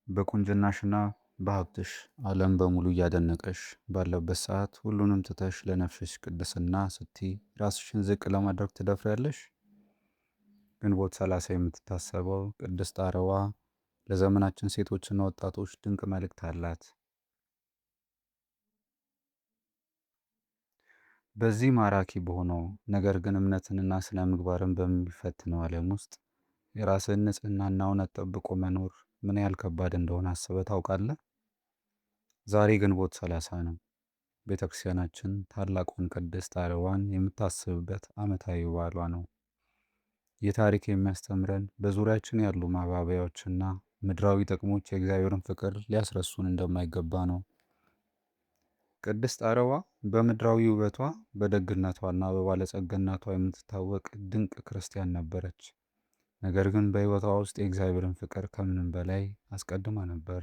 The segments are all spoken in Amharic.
በቁንጅናሽና በሀብትሽ ዓለም በሙሉ እያደነቀሽ ባለበት ሰዓት ሁሉንም ትተሽ ለነፍስሽ ቅድስና ስትይ ራስሽን ዝቅ ለማድረግ ትደፍሪያለሽ? ግንቦት 30 የምትታሰበው ቅድስት አርዋ ለዘመናችን ሴቶችና ወጣቶች ድንቅ መልእክት አላት። በዚህ ማራኪ በሆነው ነገር ግን እምነትንና ስነ ምግባርን በሚፈትነው ዓለም ውስጥ የራስህን ንጽህናና እውነት ጠብቆ መኖር ምን ያህል ከባድ እንደሆነ አስበህ ታውቃለህ? ዛሬ ግንቦት 30 ነው። ቤተክርስቲያናችን ታላቁን ቅድስት አርዋን የምታስብበት ዓመታዊ በዓሏ ነው። ይህ ታሪክ የሚያስተምረን በዙሪያችን ያሉ ማባበያዎችና ምድራዊ ጥቅሞች የእግዚአብሔርን ፍቅር ሊያስረሱን እንደማይገባ ነው። ቅድስት አርዋ በምድራዊ ውበቷ፣ በደግነቷና በባለጸግነቷ የምትታወቅ ድንቅ ክርስቲያን ነበረች። ነገር ግን በሕይወቷ ውስጥ የእግዚአብሔርን ፍቅር ከምንም በላይ አስቀድማ ነበር።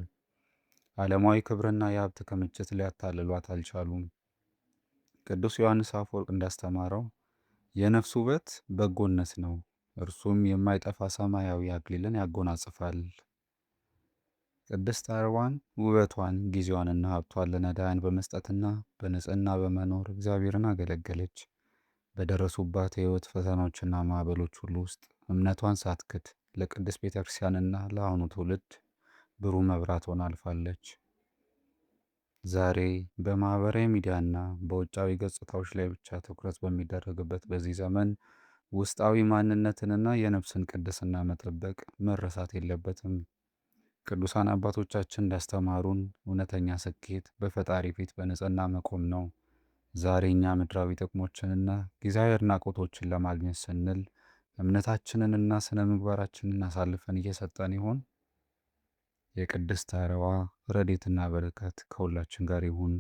ዓለማዊ ክብርና የሀብት ክምችት ሊያታልሏት አልቻሉም። ቅዱስ ዮሐንስ አፈወርቅ እንዳስተማረው የነፍስ ውበት በጎነት ነው፣ እርሱም የማይጠፋ ሰማያዊ አክሊልን ያጎናጽፋል። ቅድስት አርዋን ውበቷን፣ ጊዜዋንና ሀብቷን ለነዳያን በመስጠትና በንጽህና በመኖር እግዚአብሔርን አገለገለች። በደረሱባት የሕይወት ፈተናዎችና ማዕበሎች ሁሉ ውስጥ እምነቷን ሳትክድ ለቅድስት ቤተክርስቲያንና ለአሁኑ ትውልድ ብሩህ መብራት ሆና አልፋለች። ዛሬ በማህበራዊ ሚዲያና በውጫዊ ገጽታዎች ላይ ብቻ ትኩረት በሚደረግበት በዚህ ዘመን ውስጣዊ ማንነትንና የነፍስን ቅድስና መጠበቅ መረሳት የለበትም። ቅዱሳን አባቶቻችን እንዳስተማሩን እውነተኛ ስኬት በፈጣሪ ፊት በንጽህና መቆም ነው። ዛሬ እኛ ምድራዊ ጥቅሞችንና ጊዜያዊ አድናቆቶችን ለማግኘት ስንል እምነታችንንና ስነ ምግባራችንን አሳልፈን እየሰጠን ይሆን? የቅድስት አርዋ ረድኤትና በረከት ከሁላችን ጋር ይሁን።